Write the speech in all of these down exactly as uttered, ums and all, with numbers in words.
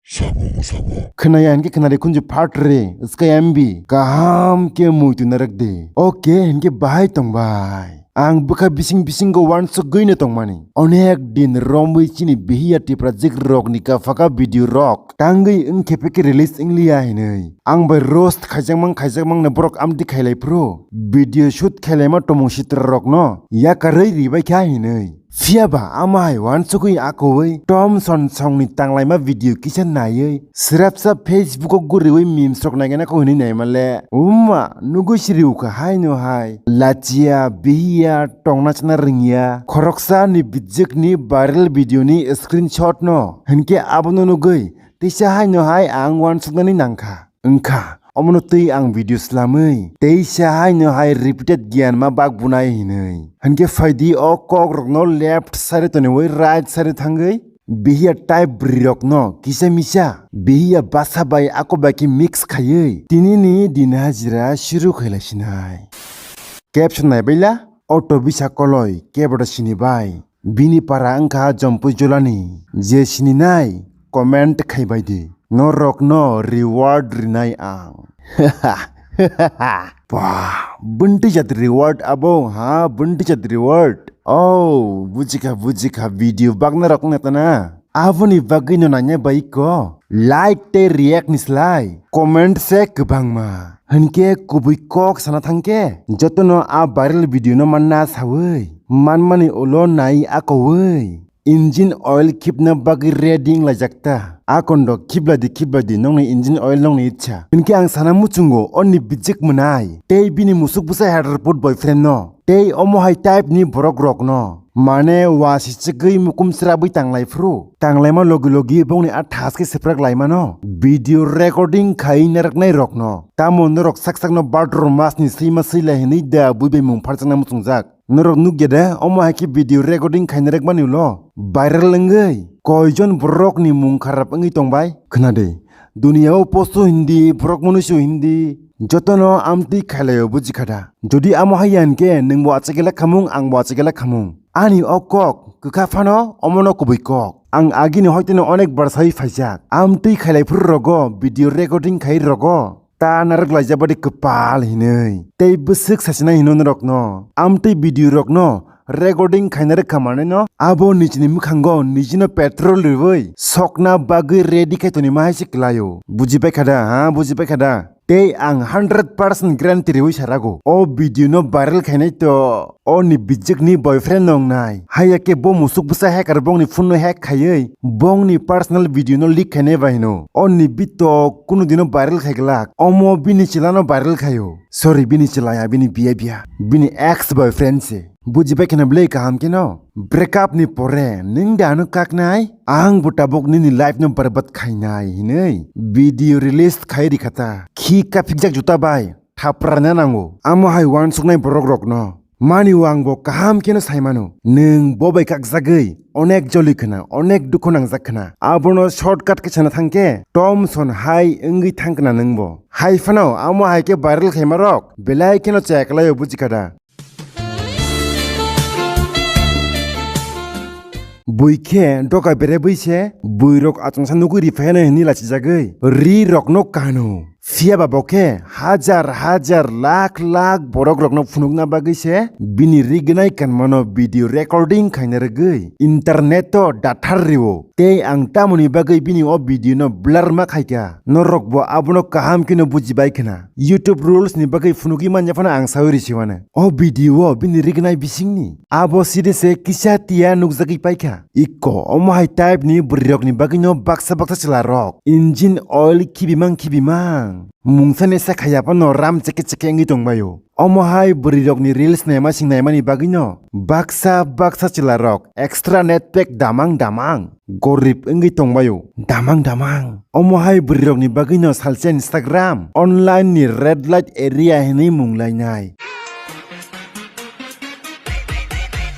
Sabo, sabo. Khwnaya hinkhe khwnari khunju part re, sky M B. Kaham khe muitu narak de. Okay, hinkhe bahai tongbai. Ang bwkha bising bisingo wansugwi no tongmani. Onek din romwi chini bihiya tipra jik rokni kaphaka video rok tangwi wngkhe pekhe release wngliya hinwi. Ang bai roast khaijakmang khaijakmang no borok amtwi khailai phuru. Video shoot khailaima tomung sitra rokno yakarwi ribai kha hinwi. Phiya ba ama hai wansugwi akowi Tom Son songni tanglaima video kisa naiwi srapsa Facebook o guriwi memes rok naigena kho hinwi naima le. Umma nugwi siriu kha haino hai. Lachia, bihiya, tongna chana ringya. Khoroksa ni bijik ni viral video ni screenshot no. Hinkhe abono nugwi teisa haino hai ang wansuknani nangkha. Wngkha, omono twi ang video slamwi, teisa haino hai repeated giyan ma bak bunai hinwi. Hinkhe phaidi o kok rokno left side toniwi right side thangwi, bihiya type bwrwi rokno kisa misa, bihiya basa bai ako bai khe mix khaiwi, tini ni din hajira shuru khailai sinai. Caption naibaila, auto bisa koloi, keboda sini bai. Bini para wngkha Jompui Jolani. Je sininai, comment khaibai di. Norokno reward rinai ang. Bah, bwntwi jat reward abo, ha, bwntwi jat reward. Oh, bujikha, bujikha, video bagna rok wngna tana. Aboni bagwi no nanya bai ko. Like tei react ni slai comment se kwbangma. Hinkhe kubui kok sana thangkhe jotono a viral video no manna sawi manmani ulo nai akowi engine oil khipna bagwi ready wnglaijak ta. A kondo khipladi khipladi nokni engine oil nokni ichha. Hinkhe ang sana muchungo oni bijik mwnai tei bini musuk bwsa header put boyfriend no. Tei omo hai type ni borok rokno mane wasichigwi mukum srabwi tanglai phuru, tanglaima logi logi bongni a thas khe siprak laimano video recording khai narwknai rokno. Tamo norok sak sakno bhadrao masni swima swilai hinwi da bui bai mung pharjakna muchungjak? Norok nukya de omo hai khe video recording khai narwkmani ulo viral wngwi koijon borokni mung kharap wngwi tongbai? Khna de, duniya o post o hindi, borok mwnwi su hindi, jotono amtwi khailaio bujikha da. Jodi amo hai ya hinkhe nwngbo achigela khamung, angbo achigela khamung. Ani o kok kwkha phano omono kubui kok. Ang agini hoiteno onek bar sai phaijak. Amtwi khailai phuru rogo video recording khai rogo ta narwk laijak badi kwpal hinwi. Tei bwswk sachina hino norokno. Amtwi video rokno recording khaina rwkha manwi no abo nijini mwkhango nijino petrol riwi sokna bagwi ready khai tonima hai se kwlaio. Bujibai kha da, ha? Bujibai kha da? Tei ang hundred percent guarantee riwi sarago, o video no viral khainai to o ni bijik ni boyfriend no wngnai. Haiya khe bo musuk bwsa hacker bongni phone no hack khaiwi bongni personal video no leak khainai bai hino. O ni bit to kunu dino viral khai glak. Omo bini chwla no viral khaio. Sorry, bini chwla ya, bini biya biya. Bini ex boyfriend se. Bujibai kheno bwlwi kaham kheno. Break up ni pore nwng da ano kaknai? Ang bo tabuk nini life no barbad khainai hinwi video release khai rikha ta. Khi kaphikjak juta bai thaprana nango. Amo hai wansuknai borok rokno mani o ang bo kaham kheno saimano. Nwng bo bai kakjagwi onek joli khna, onek dukhu nangjak khna. Abono shortcut khe sana thangkhe Tom Son hai wngwi thangkna nwngbo. Hai phano amo hai khe viral khaima rok belai kheno chaya kwlaio bujikha da. Bui khe doka berebwi se bui rok achomsa nugwi riphaiano hinwi lachijagwi ri rokno kano. Phiya ba bo khe hajar hajar lakh lakh borok rokno phunukna bagwi se bini ri gwnai kanmano video recording khaina rwgwi internet o dathar rio. Tei ang tamoni bagwi bini o video no blur ma khaikha, norok bo abono kaham kheno bujibai khna. YouTube rules ni bagwi phunugwi manya phano ang sawi risiwano. O video o bini ri gwnai bisingni abo side se kisa tiya nukjagwi paikha. Iko omo hai type ni bwrwi rok ni bagwi no baksa baksa chwla rok engine oil khibimang khibimang mungsa ni sa khaya phano ram cheke cheke wngwi tongbaio. Omo hai bwrwi rok ni reels naima sing naimani bagwi no baksa baksa chwla rok extra net pack damang damang gorib wngwi tongbaio. Damang damang. Omo hai bwrwi rok ni bagwi no salsa Instagram online ni red light area hinwi mung lainai.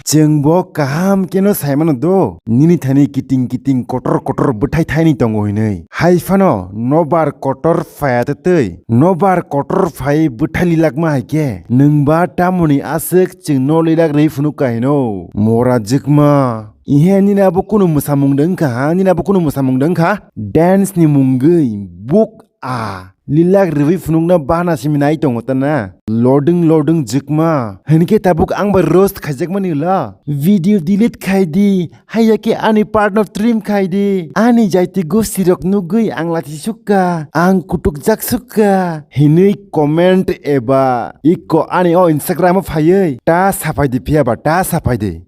Chwng bo kaham keno sai mano do, nini thani kiting kiting kotor kotor bwthai thaini tongo hinwi. Hai phano nobar kotor phaya tei tei, nobar kotor phai bwthai lilakma hai khe, nwng ba tamoni aswk chwng no lilak rwi phunuk ka hino? Mora jwkma. Ihe nini abo kunu mwsamung de wngkha ha, nini abo kunu mwsamung de wngkha? Dance ni mungwi buk a lilak rwi phunukna bana simi nai tongo ta na. Loading loading jwkma. Hinkhe tabuk ang bai roast khaijakmani la. Video delete khai di. Haiya khe ani partner trim khai di. Ani jaiti gosti rok nugwi ang lachi sukka. Ang kutukjak sukka. Hinwi comment eba ikko ani o Instagram o phaiwi ta sapai di phiya ba ta sapai di.